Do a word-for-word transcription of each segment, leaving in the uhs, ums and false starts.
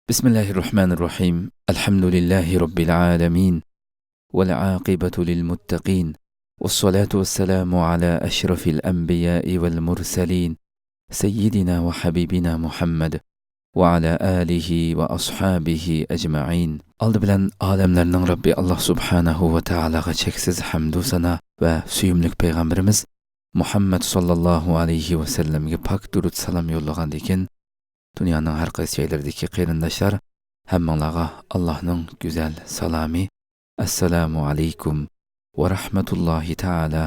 بسم الله الرحمن الرحيم. الحمد لله رب العالمين. والعاقبة للمتقين. والصلاة والسلام على أشرف الأنبياء والمرسلين. سيدنا وحبيبنا محمد. وعلى آله وأصحابه أجمعين. ئالدى بىلەن ئالەملەرنىڭ رەببى ئاللاھ سۇبھانەھۇ ۋە تائالاغا چەكسىز ھەمدۇ سانا ۋە سۆيۈملۈك پەيغەمبىرىمىز مۇھەممەد ساللاللاھۇ ئەلەيھى ۋەسەللەمگە پاك دۇرۇد سالام يوللىغاندىن كېيىن، دۇنيانىڭ ھەر قايسى جايلىرىدىكى قېرىنداشلار، ھەممىڭلارغا ئاللاھنىڭ گۈزەل سالامى، ئەسسالامۇ ئەلەيكۇم ۋە رەھمەتۇللاھى تائالا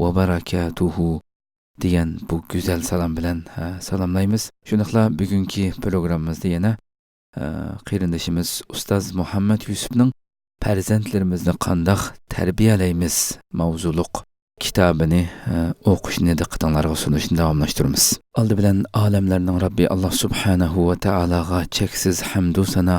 ۋە بەرەكاتۇھۇ دېگەن بۇ گۈزەل سالام بىلەن، ھە، سالاملايمىز. شۇنداقلا بۈگۈنكى پروگراممىمىزدا يەنە، ھە، قېرىندىشىمىز ئۇستاز مۇھەممەد يۈسۈپنىڭ پەرزەنتلىرىمىزنى قانداق تەربىيەلەيمىز ماۋزۇلۇق كىتابىنى، ئە، ئوقۇشنى دىققىتىڭلارغا سۇنۇشنى داۋاملاشتۇرىمىز. ئالدى بىلەن ئالەملەرنىڭ رەببى ئاللاھ سۇبھانەھۇ ۋە تائالاغا چەكسىز ھەمدۇ سانا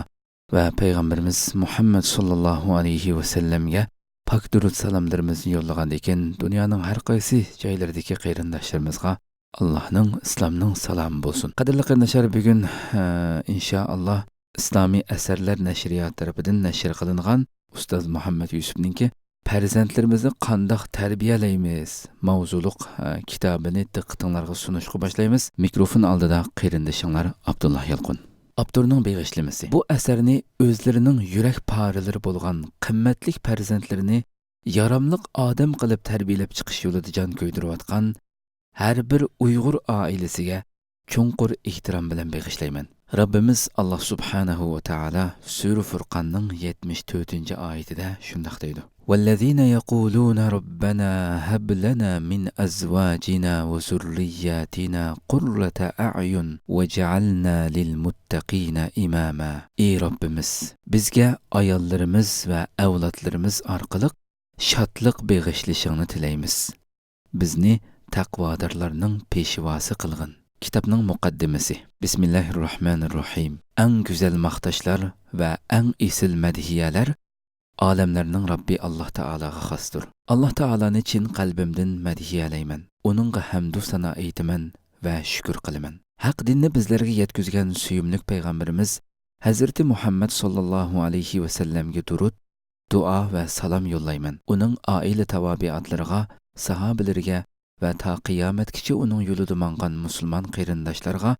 ۋە پەيغەمبىرىمىز مۇھەممەد ساللاللاھۇ ئەلەيھى ۋەسەللەمگە پاك دۇرۇد سالاملىرىمىزنى يوللىغاندىن كېيىن، دۇنيانىڭ ھەر قايسى جايلىرىدىكى قېرىنداشلىرىمىزغا ئاللاھنىڭ، ئىسلامنىڭ سالامى بولسۇن. قەدىرلىك قېرىنداشلار، بۈگۈن، ئە، ئىنشائاللاھ، ئىسلامىي ئەسەرلەر نەشرىياتى تەرىپىدىن نەشر قىلىنغان ئۇستاز مۇھەممەد يۈسۈپنىڭكى پەرزەنتلىرىمىزنى قانداق تەربىيەلەيمىز ماۋزۇلۇق، ھە، كىتابىنى دىققىتىڭلارغا سۇنۇشقا باشلايمىز. مىكروفون ئالدىدا قېرىندىشىڭلار ئابدۇللا يالقۇن. ئاپتورنىڭ بېغىشلىمىسى. بۇ ئەسەرنى ئۆزلىرىنىڭ يۈرەك پارىلىرى بولغان قىممەتلىك پەرزەنتلىرىنى ياراملىق ئادەم قىلىپ تەربىيەلەپ چىقىش يولىدا جان كۆيدۈرۈۋاتقان ھەر بىر ئۇيغۇر ئائىلىسىگە چوڭقۇر ئېھتىرام بىلەن بېغىشلايمەن. رەببىمىز ئاللاھ سۇبھانەھۇ ۋە تائالا سۈرە فۇرقاننىڭ يەتمىش تۆتىنچى ئايىتىدە شۇنداق دەيدۇ: والذين يقولون ربنا هب لنا من أزواجنا وذرياتنا قرة أعين واجعلنا للمتقين إماما. ئى رەببىمىز، بىزگە ئاياللىرىمىز ۋە ئەۋلادلىرىمىز ئارقىلىق شادلىق بېغىشلىشىڭنى تىلەيمىز. بىزنى تەقۋادارلارنىڭ پېشۋاسى قىلغىن. كىتابنىڭ مۇقەددىمىسى. بىسمىللاھىررەھمانىررەھىم. ئەڭ گۈزەل ماختاشلار ۋە ئەڭ ئېسىل مەدھىيەلەر ئالەملەرنىڭ رەببى ئاللاھ تائالاغا خاستۇر. ئاللاھ تائالانى چىن قەلبىمدىن مەدھىيەلەيمەن. ئۇنىڭغا ھەمدۇ سانا ئېيتىمەن ۋە شۈكۈر قىلىمەن. ھەق دىننى بىزلەرگە يەتكۈزگەن سۆيۈملۈك پەيغەمبىرىمىز ھەزرىتى مۇھەممەد ساللاللاھۇ ئەلەيھى ۋەسەللەمگە دۇرۇت، دۇئا ۋە سالام يوللايمەن. ئۇنىڭ ئائىلە تاۋابىئاتلىرىغا، ساھابىلىرىگە ۋە تا قىيامەتكىچە ئۇنىڭ يولىدا ماڭغان مۇسۇلمان قېرىنداشلارغا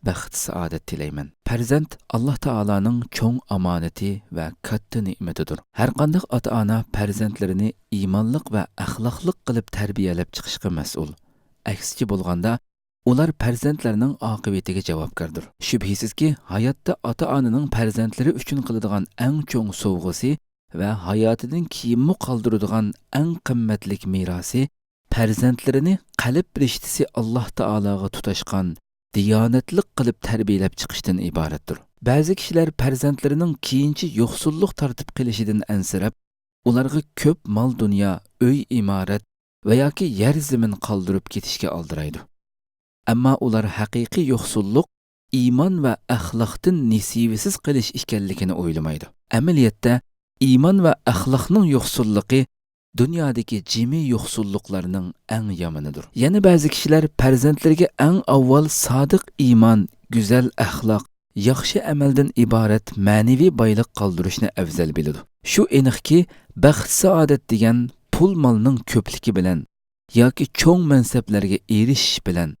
بەخت-سائادەت تىلەيمەن. پەرزەنت ئاللاھ تائالانىڭ چوڭ ئامانىتى ۋە كاتتا نېمىتىدۇر. ھەرقانداق ئاتا-ئانا پەرزەنتلىرىنى ئىمانلىق ۋە ئەخلاقلىق قىلىپ تەربىيەلەپ چىقىشقا مەسئۇل. ئەكسىچە بولغاندا، ئۇلار پەرزەنتلەرنىڭ ئاقىۋىتىگە جاۋابكاردۇر. شۈبھىسىزكى، ھاياتتا ئاتا-ئانىنىڭ پەرزەنتلىرى ئۈچۈن قىلىدىغان ئەڭ چوڭ سوۋغىسى ۋە ھاياتىدىن كېيىنمۇ قالدۇرىدىغان ئەڭ قىممەتلىك مىراسى پەرزەنتلىرىنى قەلب رىشتىسى ئاللاھ تائالاغا تۇتاشقان، دىيانەتلىك قىلىپ تەربىيەلەپ چىقىشتىن ئىبارەتتۇر. بەزى كىشىلەر پەرزەنتلىرىنىڭ كېيىنچە يوقسۇللۇق تارتىپ قېلىشىدىن ئەنسىرەپ، ئۇلارغا كۆپ مال-دۇنيا، ئۆي-ئىمارەت ۋە ياكى يەر-زېمىن قالدۇرۇپ كېتىشكە ئالدىرايدۇ. ئەمما ئۇلار ھەقىقىي يوقسۇللۇق ئىمان ۋە ئەخلاقتىن نېسىۋىسىز قېلىش ئىكەنلىكىنى ئويلىمايدۇ. ئەمەلىيەتتە، ئىمان ۋە ئەخلاقنىڭ يوقسۇللۇقى دۇنيادىكى جىمى يوقسۇللۇقلارنىڭ ئەڭ يامىنىدۇر. يەنە بەزى كىشىلەر پەرزەنتلىرىگە ئەڭ ئاۋۋال سادىق ئىمان، گۈزەل ئەخلاق، ياخشى ئەمەلدىن ئىبارەت مەنىۋى بايلىق قالدۇرۇشنى ئەۋزەل بىلىدۇ. شۇ ئېنىقكى، بەخت-سائادەت دېگەن پۇل-مالنىڭ كۆپلۈكى بىلەن ياكى چوڭ مەنسەپلەرگە ئېرىشىش بىلەن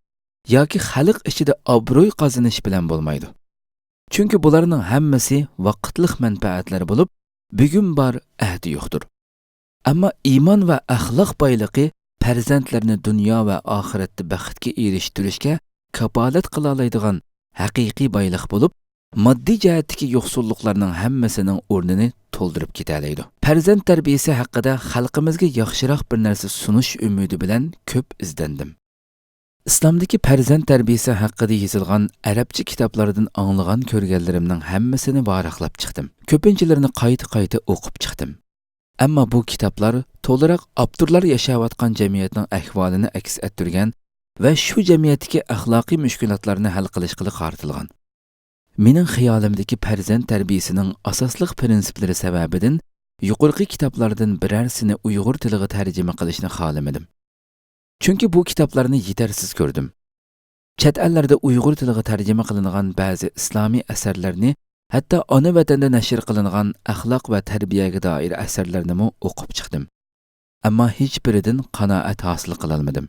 ياكى خەلق ئىچىدە ئابروي قازىنىش بىلەن بولمايدۇ. چۈنكى بۇلارنىڭ ھەممىسى ۋاقىتلىق مەنپەئەتلەر بولۇپ، بۈگۈن بار، ئەتە يوقتۇر. ئەمما ئىمان ۋە ئەخلاق بايلىقى پەرزەنتلەرنى دۇنيا ۋە ئاخىرەتتە بەختكە ئېرىشتۈرۈشكە كاپالەت قىلالايدىغان ھەقىقىي بايلىق بولۇپ، ماددىي جەھەتتىكى يوقسۇللۇقلارنىڭ ھەممىسىنىڭ ئورنىنى تولدۇرۇپ كېتەلەيدۇ. پەرزەنت تەربىيىسى ھەققىدە خەلقىمىزگە ياخشىراق بىر نەرسە سۇنۇش ئۈمىدى بىلەن كۆپ ئىزدەندىم. ئىسلامدىكى پەرزەنت تەربىيىسى ھەققىدە يېزىلغان ئەرەبچە كىتابلاردىن ئاڭلىغان كۆرگەنلىرىمنىڭ ھەممىسىنى ۋاراقلاپ چىقتىم. كۆپىنچىلىرىنى قايتا-قايتا ئوقۇپ چىقتىم. ئەمما بۇ كىتابلار تولىراق ئاپتورلار ياشاۋاتقان جەمئىيەتنىڭ ئەھۋالىنى ئەكس ئەتتۈرگەن ۋە شۇ جەمئىيەتتىكى ئەخلاقىي مۈشكۈلاتلارنى ھەل قىلىشقىلا قارىتىلغان. مېنىڭ خىيالىمدىكى پەرزەنت تەربىيىسىنىڭ ئاساسلىق پىرىنسىپلىرى سەۋەبىدىن يۇقىرىقى كىتابلاردىن بىرەرسىنى ئۇيغۇر تىلىغا تەرجىمە قىلىشنى خالىمىدىم. چۈنكى بۇ كىتابلارنى يېتەرسىز كۆردۈم. چەت ئەللەردە ئۇيغۇر تىلىغا تەرجىمە قىلىنغان بەزى ئىسلامىي ئەسەرلەرنى ھەتتا ئانا ۋەتەندە نەشر قىلىنغان ئەخلاق ۋە تەربىيەگە دائىر ئەسەرلەرنىمۇ ئوقۇپ چىقتىم. ئەمما ھېچبىرىدىن قانائەت ھاسىل قىلالمىدىم.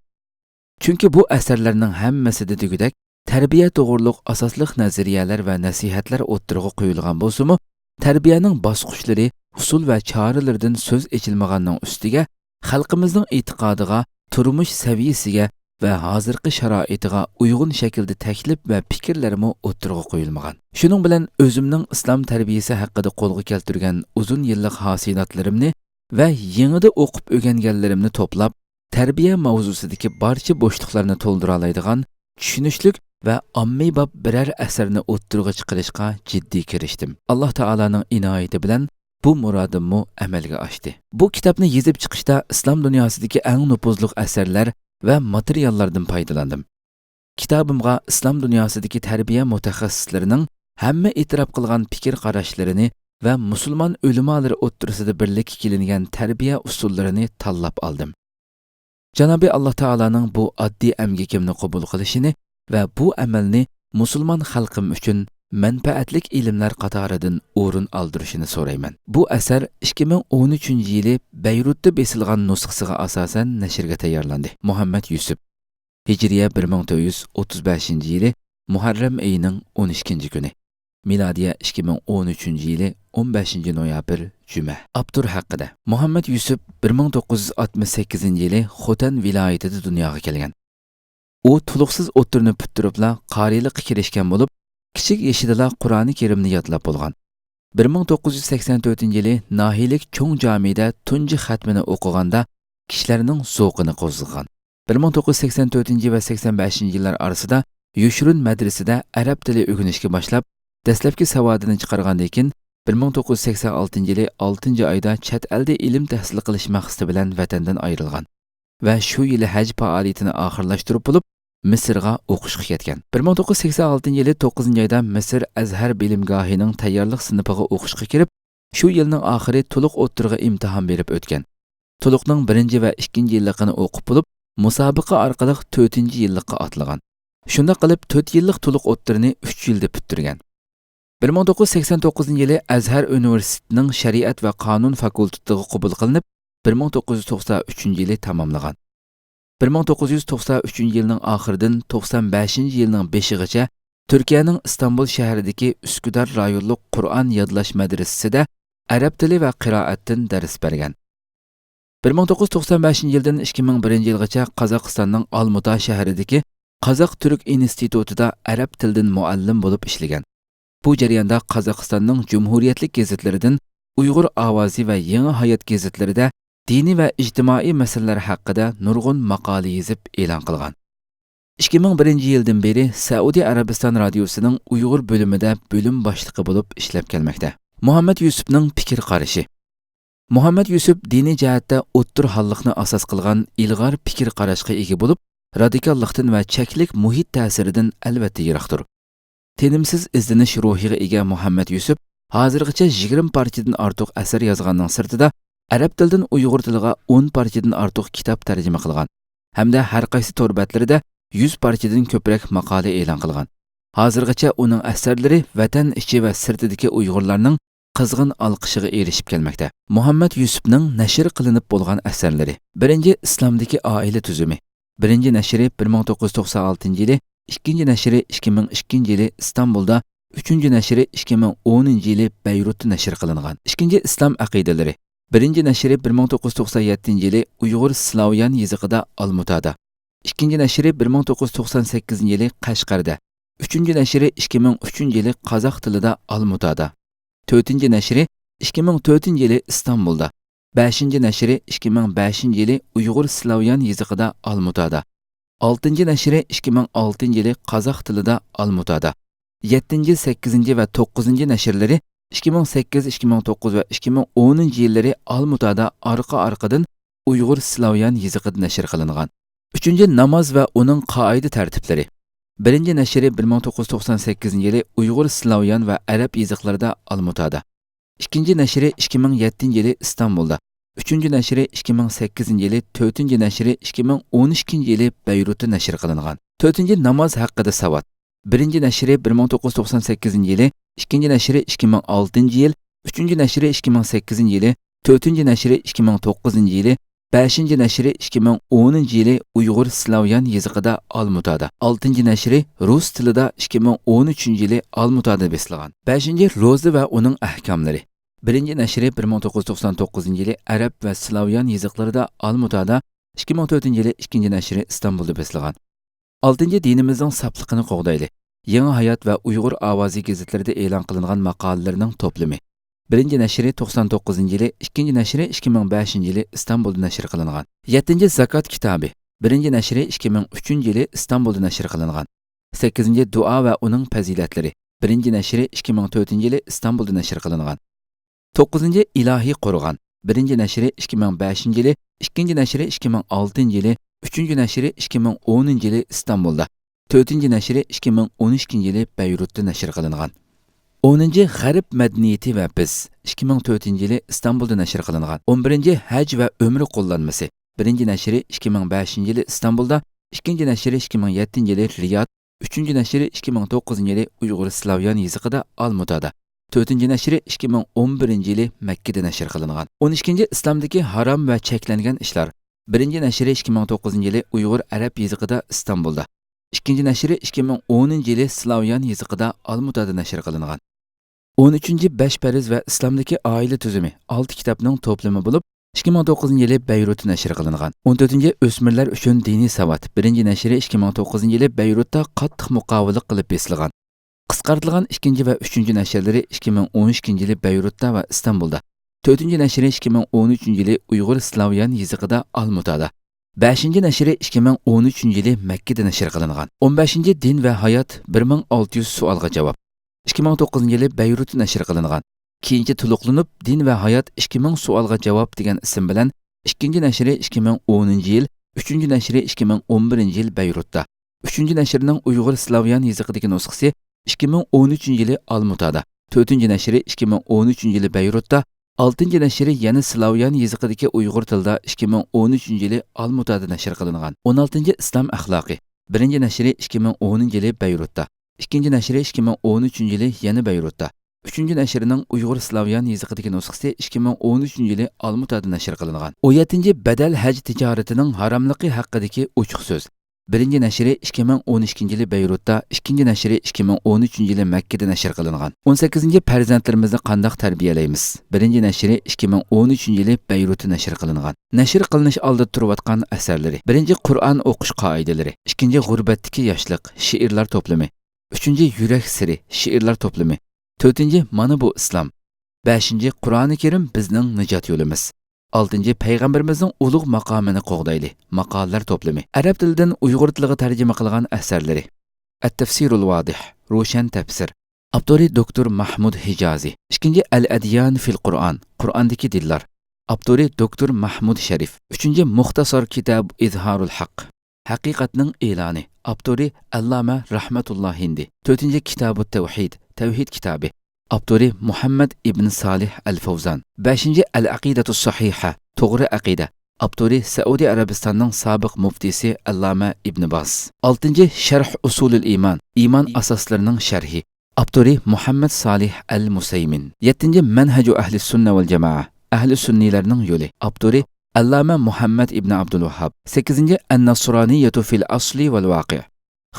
چۈنكى بۇ ئەسەرلەرنىڭ ھەممىسىدە دېگۈدەك تەربىيە توغرۇلۇق ئاساسلىق نەزەرىيەلەر ۋە نەسىھەتلەر ئوتتۇرىغا قويۇلغان بولسىمۇ، تەربىيەنىڭ باسقۇچلىرى، ئۇسۇل ۋە چارىلىرىدىن سۆز ئېچىلمىغاننىڭ ئۈستىگە خەلقىمىزنىڭ ئېتىقادىغا، تۇرمۇش سەۋىيەسىگە ۋە ھازىرقى شارائىتىغا ئۇيغۇن شەكىلدە تەكلىپ ۋە پىكىرلەرمۇ ئوتتۇرىغا قويۇلمىغان. شۇنىڭ بىلەن ئۆزۈمنىڭ ئىسلام تەربىيەسى ھەققىدە قولغا كەلتۈرگەن ئۇزۇن يىللىق ھاسىلاتلىرىمنى ۋە يېڭىدا ئوقۇپ ئۆگەنگەنلىرىمنى توپلاپ، تەربىيە ماۋزۇسىدىكى بارچە بوشلۇقلارنى تولدۇرالايدىغان چۈشىنىشلىك ۋە ئاممىباب بىرەر ئەسەرنى ئوتتۇرىغا چىقىرىشقا جىددىي كىرىشتىم. ئاللا تائالانىڭ ئىنايىتى بىلەن بۇ مۇرادىممۇ ئەمەلگە ئاشتى. بۇ كىتابنى يېزىپ چىقىشتا ئىسلام دۇنياسىدىكى ئەڭ نوپۇزلۇق ئەسەرلەر ۋە ماتېرىياللاردىن پايدىلاندىم. كىتابىمغا ئىسلام دۇنياسىدىكى تەربىيە مۇتەخەسسىسلىرىنىڭ ھەممە ئېتىراپ قىلغان پىكىر قاراشلىرىنى ۋە مۇسۇلمان ئۆلىمالىرى ئوتتۇرىسىدا بىرلىككە كېلىنگەن تەربىيە ئۇسۇللىرىنى تاللاپ ئالدىم. جانابى ئاللا تائالانىڭ بۇ ئاددىي ئەمگىكىمنى قوبۇل قىلىشىنى ۋە بۇ ئەمەلنى مۇسۇلمان خەلقىم ئۈچۈن مەنپەئەتلىك ئىلىملەر قاتارىدىن ئورۇن ئالدۇرۇشىنى سورايمەن. بۇ ئەسەر ئىككى مىڭ ئون ئۈچىنچى يىلى بەيرۇتتا بېسىلغان نۇسخىسىغا ئاساسەن نەشرگە تەييارلاندى. مۇھەممەد يۈسۈپ. ھىجرىيە بىر مىڭ تۆت يۈز ئوتتۇز بەشىنچى يىلى مۇھەررەم ئېيىنىڭ ئون ئىككىنچى كۈنى. مىلادىيە ئىككى مىڭ ئون ئۈچىنچى يىلى ئون بەشىنچى نويابىر، جۈمە. ئاپتور ھەققىدە. مۇھەممەد يۈسۈپ بىر مىڭ توققۇز يۈز ئاتمىش سەككىزىنچى يىلى خوتەن ۋىلايىتىدە دۇنياغا كەلگەن. ئۇ تولۇقسىز ئوتتۇرىنى پۈتتۈرۈپلا قارىيلىققا كىرىشكەن بولۇپ، كىچىك يېشىدىلا قۇرئانى كەرىمنى يادلاپ بولغان. بىر مىڭ توققۇز يۈز سەكسەن تۆتىنچى يىلى ناھىيىلىك چوڭ جامىدە تۇنجى خەتمىنى ئوقۇغاندا، كىشىلەرنىڭ زوقىنى قوزغىغان. بىر مىڭ توققۇز يۈز سەكسەن تۆتىنچى ۋە سەكسەن بەشىنچى يىللار ئارىسىدا يوشۇرۇن مەدرىسىدە ئەرەب تىلى ئۆگىنىشكە باشلاپ، دەسلەپكى ساۋادىنى چىقارغاندىن كېيىن، بىر مىڭ توققۇز يۈز سەكسەن ئالتىنچى يىلى ئالتىنچى ئايدا چەت ئەلدە ئىلىم تەھسىل قىلىش مەقسىتى بىلەن ۋەتەندىن ئايرىلغان ۋە شۇ يىلى ھەج پائالىيىتىنى ئاخىرلاشتۇرۇپ بولۇپ، مىسىرغا ئوقۇشقا كەتكەن. بىر مىڭ توققۇز يۈز سەكسەن ئالتىنچى يىلى توققۇزىنچى ئايدا مىسىر ئەزھەر بىلىمگاھىنىڭ تەييارلىق سىنىپىغا ئوقۇشقا كىرىپ، شۇ يىلنىڭ ئاخىرى تولۇق ئوتتۇرىغا ئىمتىھان بېرىپ ئۆتكەن. تولۇقنىڭ بىرىنچى ۋە ئىككىنچى يىللىقىنى ئوقۇپ بولۇپ، مۇسابىقە ئارقىلىق تۆتىنچى يىللىققا ئاتلىغان. شۇنداق قىلىپ، تۆت يىللىق تولۇق ئوتتۇرىنى ئۈچ يىلدا پۈتتۈرگەن. بىر مىڭ توققۇز يۈز سەكسەن توققۇزىنچى يىلى ئەزھەر ئۇنىۋېرسىتېتىنىڭ شەرىئەت ۋە قانۇن فاكۇلتېتىغا قوبۇل قىلىنىپ، بىر مىڭ توققۇز يۈز توقسان ئۈچىنچى يىلى تاماملىغان. بىر مىڭ توققۇز يۈز توقسان ئۈچىنچى يىلنىڭ ئاخىرىدىن توقسان بەشىنچى يىلنىڭ بېشىغىچە تۈركىيەنىڭ ئىستانبۇل شەھىرىدىكى ئۈسكۈدار رايونلۇق قۇرئان يادلاش مەدرىسىسىدە ئەرەب تىلى ۋە قىرائەتتىن دەرس بەرگەن. بىر مىڭ توققۇز يۈز توقسان بەشىنچى يىلدىن ئىككى مىڭ بىرىنچى يىلغىچە قازاقىستاننىڭ ئالمۇتا شەھىرىدىكى قازاق تۈرك ئىنستىتۇتىدا ئەرەب تىلىدىن مۇئەللىم بولۇپ ئىشلىگەن. بۇ جەرياندا قازاقىستاننىڭ جۇمھۇرىيەتلىك گېزىتلىرىدىن ئۇيغۇر ئاۋازى ۋە يېڭى ھايات گېزىتلىرىدە دىنىي ۋە ئىجتىمائىي مەسىلىلەر ھەققىدە نۇرغۇن ماقالە يېزىپ ئېلان قىلغان. ئىككى مىڭ بىرىنچى يىلدىن بېرى سەئۇدى ئەرەبىستان رادىيوسىنىڭ ئۇيغۇر بۆلۈمىدە بۆلۈم باشلىقى بولۇپ ئىشلەپ كەلمەكتە. مۇھەممەد يۈسۈپنىڭ پىكىر قارىشى. مۇھەممەد يۈسۈپ دىنىي جەھەتتە ئوتتۇرا ھاللىقنى ئاساس قىلغان ئىلغار پىكىر قاراشقا ئىگە بولۇپ، رادىكاللىقتىن ۋە چەكلىك مۇھىت تەسىرىدىن ئەلۋەتتە يىراقتۇر. تىنىمسىز ئىزدىنىش روھىغا ئىگە مۇھەممەد يۈسۈپ ھازىرغىچە يىگىرمە پارچىدىن ئارتۇق ئەسەر يازغاننىڭ سىرتىدا، ئەرەب تىلىدىن ئۇيغۇر تىلىغا ئون پارچىدىن ئارتۇق كىتاب تەرجىمە قىلغان ھەمدە ھەر قايسى تور بەتلىرىدە يۈز پارچىدىن كۆپرەك ماقالە ئېلان قىلغان. ھازىرغىچە ئۇنىڭ ئەسەرلىرى ۋەتەن ئىچى ۋە سىرتىدىكى ئۇيغۇرلارنىڭ قىزغىن ئالقىشىغا ئېرىشىپ كەلمەكتە. مۇھەممەد يۈسۈپنىڭ نەشر قىلىنىپ بولغان ئەسەرلىرى. بىرىنچى، ئىسلامدىكى ئائىلە تۈزۈمى. بىرىنچى نەشرى بىر مىڭ توققۇز يۈز توقسان ئالتىنچى يىلى، ئىككىنچى نەشرى ئىككى مىڭ ئىككىنچى يىلى ئىستانبۇلدا، ئۈچىنچى نەشرى ئىككى مىڭ ئونىنچى يىلى بەيرۇتتا نەشر قىلىنغان. ئىككىنچى، ئىسلام ئەقىدىلىرى. بىرىنچى نەشرى بىر مىڭ توققۇز يۈز توقسان يەتتىنچى يىلى ئۇيغۇر سلاۋيان يېزىقىدا ئالمۇتادا. ئىككىنچى نەشرى بىر مىڭ توققۇز يۈز توقسان سەككىزىنچى يىلى قەشقەردە. ئۈچىنچى نەشرى ئىككى مىڭ ئۈچىنچى يىلى قازاق تىلىدا ئالمۇتادا. تۆتىنچى نەشرى ئىككى مىڭ تۆتىنچى يىلى ئىستانبۇلدا. بەشىنچى نەشرى ئىككى مىڭ بەشىنچى يىلى ئۇيغۇر سلاۋيان يېزىقىدا ئالمۇتادا. ئالتىنچى نەشرى ئىككى مىڭ ئالتىنچى يىلى قازاق تىلىدا ئالمۇتادا. يەتتىنچى، سەككىزىنچى ۋە توققۇزىنچى نەشرلىرى ئىككى مىڭ سەككىز، ئىككى مىڭ توققۇز ۋە ئىككى مىڭ ئونىنچى يىللىرى ئالمۇتادا ئارقا-ئارقىدىن ئۇيغۇر سلاۋيان يېزىقىدا نەشر قىلىنغان. ئۈچىنچى، ناماز ۋە ئۇنىڭ قائىدە تەرتىپلىرى. بىرىنچى نەشرى بىر مىڭ توققۇز يۈز توقسان سەككىزىنچى يىلى ئۇيغۇر سلاۋيان ۋە ئەرەب يېزىقلىرىدا ئالمۇتادا. ئىككىنچى نەشرى ئىككى مىڭ يەتتىنچى يىلى ئىستانبۇلدا. ئۈچىنچى نەشرى ئىككى مىڭ سەككىزىنچى يىلى، تۆتىنچى نەشرى ئىككى مىڭ ئون ئىككىنچى يىلى بەيرۇتتا نەشر قىلىنغان. تۆتىنچى، ناماز ھەققىدە ساۋات. بىرىنچى نەشرى بىر مىڭ توققۇز يۈز توقسان سەككىزىنچى يىلى، ئىككىنچى نەشرى ئىككى مىڭ ئالتىنچى يىل، ئۈچىنچى نەشرى ئىككى مىڭ سەككىزىنچى يىلى، تۆتىنچى نەشرى ئىككى مىڭ توققۇزىنچى يىلى، بەشىنچى نەشرى ئىككى مىڭ ئونىنچى يىلى ئۇيغۇر سلاۋيان يېزىقىدا ئالمۇتادا، ئالتىنچى نەشرى رۇس تىلىدا ئىككى مىڭ ئون ئۈچىنچى يىلى ئالمۇتادا بېسىلغان. بەشىنچى روزا ۋە ئۇنىڭ ئەھكاملىرى. بىرىنچى نەشرى بىر مىڭ توققۇز يۈز توقسان توققۇزىنچى يىلى ئەرەب ۋە سلاۋيان يېزىقلىرىدا ئالمۇتادا، ئىككى مىڭ تۆتىنچى يىلى ئىككىنچى نەشرى ئىستانبۇلدا بېسىلغان. ئالتىنچى، دىنىمىزنىڭ ساپلىقىنى قوغدايلى. يېڭى ھايات ۋە ئۇيغۇر ئاۋازى گېزىتلىرىدە ئېلان قىلىنغان ماقالىلىرىنىڭ توپلىمى. بىرىنچى نەشرى توقسان توققۇزىنچى يىلى، ئىككىنچى نەشرى ئىككى مىڭ بەشىنچى يىلى ئىستانبۇلدا نەشر قىلىنغان. يەتتىنچى، زاكات كىتابى. بىرىنچى نەشرى ئىككى مىڭ ئۈچىنچى يىلى ئىستانبۇلدا نەشر قىلىنغان. سەككىزىنچى، دۇئا ۋە ئۇنىڭ پەزىلەتلىرى. بىرىنچى نەشرى ئىككى مىڭ تۆتىنچى يىلى ئىستانبۇلدا نەشر قىلىنغان. توققۇزىنچى، ئىلاھىي قورغان. بىرىنچى نەشرى ئىككى مىڭ بەشىنچى يىلى، ئىككىنچى نەشرى ئىككى مىڭ ئالتىنچى يىلى، ئۈچىنچى نەشرى ئىككى مىڭ ئونىنچى يىلى ئىستانبۇلدا، تۆتىنچى نەشرى ئىككى مىڭ ئون ئىككىنچى يىلى بەيرۇتتا نەشر قىلىنغان. ئونىنچى، غەرب مەدەنىيىتى ۋە بىز، ئىككى مىڭ تۆتىنچى يىلى ئىستانبۇلدا نەشر قىلىنغان. ئون بىرىنچى، ھەج ۋە ئۆمرە قوللانمىسى. بىرىنچى نەشرى ئىككى مىڭ بەشىنچى يىلى ئىستانبۇلدا، ئىككىنچى نەشرى ئىككى مىڭ يەتتىنچى يىلى رىياد، ئۈچىنچى نەشرى ئىككى مىڭ توققۇزىنچى يىلى ئۇيغۇر سلاۋيان يېزىقىدا ئالمۇتادا، تۆتىنچى نەشرى ئىككى مىڭ ئون بىرىنچى يىلى مەككىدە نەشر قىلىنغان. ئون ئىككىنچى، ئىسلامدىكى ھارام ۋە چەكلەنگەن ئىشلار. بىرىنچى نەشرى ئىككى مىڭ توققۇزىنچى يىلى ئۇيغۇر ئەرەب يېزىقىدا ئىستانبۇلدا، ئىككىنچى نەشرى ئىككى مىڭ ئونىنچى يىلى سلاۋيان يېزىقىدا ئالمۇتادا نەشر قىلىنغان. ئون ئۈچىنچى، بەش پەرز ۋە ئىسلامدىكى ئائىلە تۈزۈمى، ئالتە كىتابنىڭ توپلىمى بولۇپ، ئىككى مىڭ توققۇزىنچى يىلى بەيرۇتتا نەشر قىلىنغان. ئون تۆتىنچى، ئۆسمۈرلەر ئۈچۈن دىنىي ساۋات، بىرىنچى نەشرى ئىككى مىڭ توققۇزىنچى يىلى بەيرۇتتا قاتتىق مۇقاۋىلىق قىلىپ بېسىلغان. قىسقارتىلغان ئىككىنچى ۋە ئۈچىنچى نەشرلىرى ئىككى مىڭ ئون ئىككىنچى يىلى بەيرۇتتا ۋە ئىستانبۇلدا، تۆتىنچى نەشرى ئىككى مىڭ ئون ئۈچىنچى يىلى ئۇيغۇر سلاۋيان يېزىقىدا ئالمۇتادا، بەشىنچى نەشرى ئىككى مىڭ ئون ئۈچىنچى يىلى مەككىدە نەشر قىلىنغان. ئون بەشىنچى، دىن ۋە ھايات، بىر مىڭ ئالتە يۈز سوئالغا جاۋاب، ئىككى مىڭ توققۇزىنچى يىلى بەيرۇتتا نەشر قىلىنغان. كېيىنچە تولۇقلىنىپ، دىن ۋە ھايات، ئىككى مىڭ سوئالغا جاۋاب دېگەن ئىسىم بىلەن ئىككىنچى نەشرى ئىككى مىڭ ئونىنچى يىل، ئۈچىنچى نەشرى ئىككى مىڭ ئون بىرىنچى يىل بەيرۇتتا، ئۈچىنچى نەشرىنىڭ ئۇيغۇر سلاۋيان يېزىقىدىكى نۇسخىسى ئىككى مىڭ ئون ئۈچىنچى يىلى ئالمۇتادا، تۆتىنچى نەشرى ئىككى مىڭ ئون ئۈچىنچى يىلى بەيرۇتتا، ئالتىنچى نەشرى يەنە سلاۋيان يېزىقىدىكى ئۇيغۇر تىلىدا ئىككى مىڭ ئون ئۈچىنچى يىلى ئالمۇتادا نەشر قىلىنغان. ئون ئالتىنچى، ئىسلام ئەخلاقى، بىرىنچى نەشرى ئىككى مىڭ ئونىنچى يىلى بەيرۇتتا، ئىككىنچى نەشرى ئىككى مىڭ ئون ئۈچىنچى يىلى يەنە بەيرۇتتا، ئۈچىنچى نەشرىنىڭ ئۇيغۇر سلاۋيان يېزىقىدىكى نۇسخىسى ئىككى مىڭ ئون ئۈچىنچى يىلى ئالمۇتادا نەشر قىلىنغان. ئون يەتتىنچى، بەدەل ھەج تىجارىتىنىڭ ھاراملىقى ھەققىدىكى ئوچۇق سۆز، بىرىنچى نەشرى ئىككى مىڭ ئون ئىككىنچى يىلى بەيرۇتتا، ئىككىنچى نەشرى ئىككى مىڭ ئون ئۈچىنچى يىلى مەككىدە نەشر قىلىنغان. ئون سەككىزىنچى، پەرزەنتلىرىمىزنى قانداق تەربىيەلەيمىز؟ بىرىنچى نەشرى ئىككى مىڭ ئون ئۈچىنچى يىلى بەيرۇتتا نەشر قىلىنغان. نەشر قىلىنىش ئالدىدا تۇرۇۋاتقان ئەسەرلىرى. بىرىنچى، قۇرئان ئوقۇش قائىدىلىرى. ئىككىنچى، غۇربەتتىكى ياشلىق، شېئىرلار توپلىمى. ئۈچىنچى، يۈرەك سىرى، شېئىرلار توپلىمى. تۆتىنچى، مانا بۇ ئىسلام. بەشىنچى، قۇرئانى كەرىم بىزنىڭ نىجات يولىمىز. ئالتىنچى، پەيغەمبىرىمىزنىڭ ئۇلۇغ ماقامىنى قوغدايلى، ماقالىلەر توپلىمى. ئەرەب تىلىدىن ئۇيغۇر تىلىغا تەرجىمە قىلغان ئەسەرلىرى. ئەت-تەفسىرۇل ۋادىھ، روشەن تەپسىر. ئاپتورى دوكتور مەھمۇد ھىجازى. ئىككىنچى، ئەل-ئەديان فىل قۇرئان، قۇرئاندىكى دىنلار. ئاپتورى دوكتور مەھمۇد شەرىف. ئۈچىنچى، مۇختەسار كىتاب ئىزھارۇل ھەق، ھەقىقەتنىڭ ئېلانى. ئاپتورى ئەللامە رەھمەتۇللا ھىندى. تۆتىنچى، كىتابۇت تەۋھىد، تەۋھىد كىتابى. ئاپتورى مۇھەممەد ئىبن سالىھ ئەل فەۋزان. بەشىنچى، ئەل ئەقىدەتۇس سەھىھە، توغرا ئەقىدە. ئاپتورى سەئۇدى ئەرەبىستاننىڭ سابىق مۇفتىسى ئەللامە ئىبن باز. ئالتىنچى، شەرھ ئۇسۇلۇل ئىمان، ئىمان ئاساسلىرىنىڭ شەرھى. ئاپتورى مۇھەممەد سالىھ ئەل مۇسەيمىن. يەتتىنچى، مەنھەجۇ ئەھلى سۈننە ۋەل جامائە، ئەھلى سۈننىلەرنىڭ يولى. ئاپتورى ئەللامە مۇھەممەد ئىبن ئابدۇل ۋاھھاب. سەككىزىنچى، ئەننەسرانىيەتۇ فىل ئەسلى ۋەل ۋاقىئ،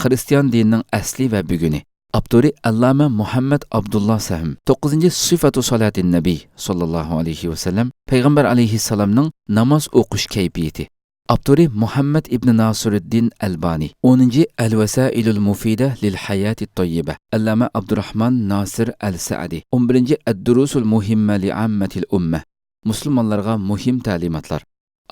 خىرىستىيان دىنىنىڭ ئەسلى ۋە بۈگۈنى. ئاپتورى ئەللامە مۇھەممەد ئابدۇللا سەھىم. توققۇزىنچى، سىفەتۇ سالاتىن نەبىي ساللاللاھۇ ئەلەيھى ۋەسەللەم، پەيغەمبەر ئەلەيھىسسالامنىڭ ناماز ئوقۇش كەيپىيىتى. ئاپتورى مۇھەممەد ئىبن ناسىرىددىن ئەلبانى. ئونىنچى، ئەل ۋەسائىلۇل مۇفىدە لىل ھاياتىت تاييىبە، ئەللامە ئابدۇراھمان ناسىر ئەل سەئدى. ئون بىرىنچى، ئەددۇرۇسۇل مۇھىممە لىئاممەتىل ئۇممە، مۇسۇلمانلارغا مۇھىم تەلىماتلار.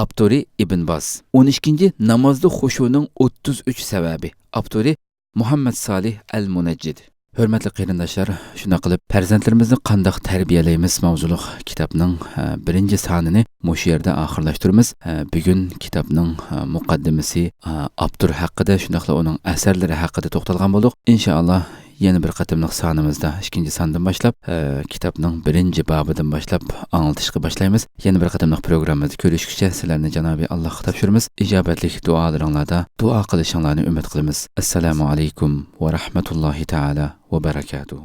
ئاپتورى ئىبن باز. ئون ئىككىنچى، نامازدا خۇشۇنىڭ ئوتتۇز ئۈچ سەۋەبى. ئاپتورى مۇھەممەد سالىھ ئەل مۇنەججىد. ھۆرمەتلىك قېرىنداشلار، شۇنداق قىلىپ پەرزەنتلىرىمىزنى قانداق تەربىيەلەيمىز ماۋزۇلۇق كىتابنىڭ، ئە، بىرىنچى سانىنى مۇشۇ يەردە ئاخىرلاشتۇرىمىز. ئە، بۈگۈن كىتابنىڭ، ئە، مۇقەددىمىسى، ئە، ئاپتور ھەققىدە، شۇنداقلا ئۇنىڭ ئەسەرلىرى ھەققىدە توختالغان بولدۇق. ئىنشائاللا، يەنە بىر قېتىملىق سانىمىزدا ئىككىنچى ساندىن باشلاپ، ئە، كىتابنىڭ بىرىنچى بابىدىن باشلاپ ئاڭلىتىشقا باشلايمىز. يەنە بىر قېتىملىق پروگراممىمىزدا كۆرۈشكۈچە سىلەرنى جانابى ئاللاھقا تاپشۇرىمىز. ئىجابەتلىك دۇئالىرىڭلاردا دۇئا قىلىشىڭلارنى ئۈمىد قىلىمىز. ئەسسالامۇ ئەلەيكۇم ۋە رەھمەتۇللاھى تائالا ۋە بەرەكاتۇھۇ.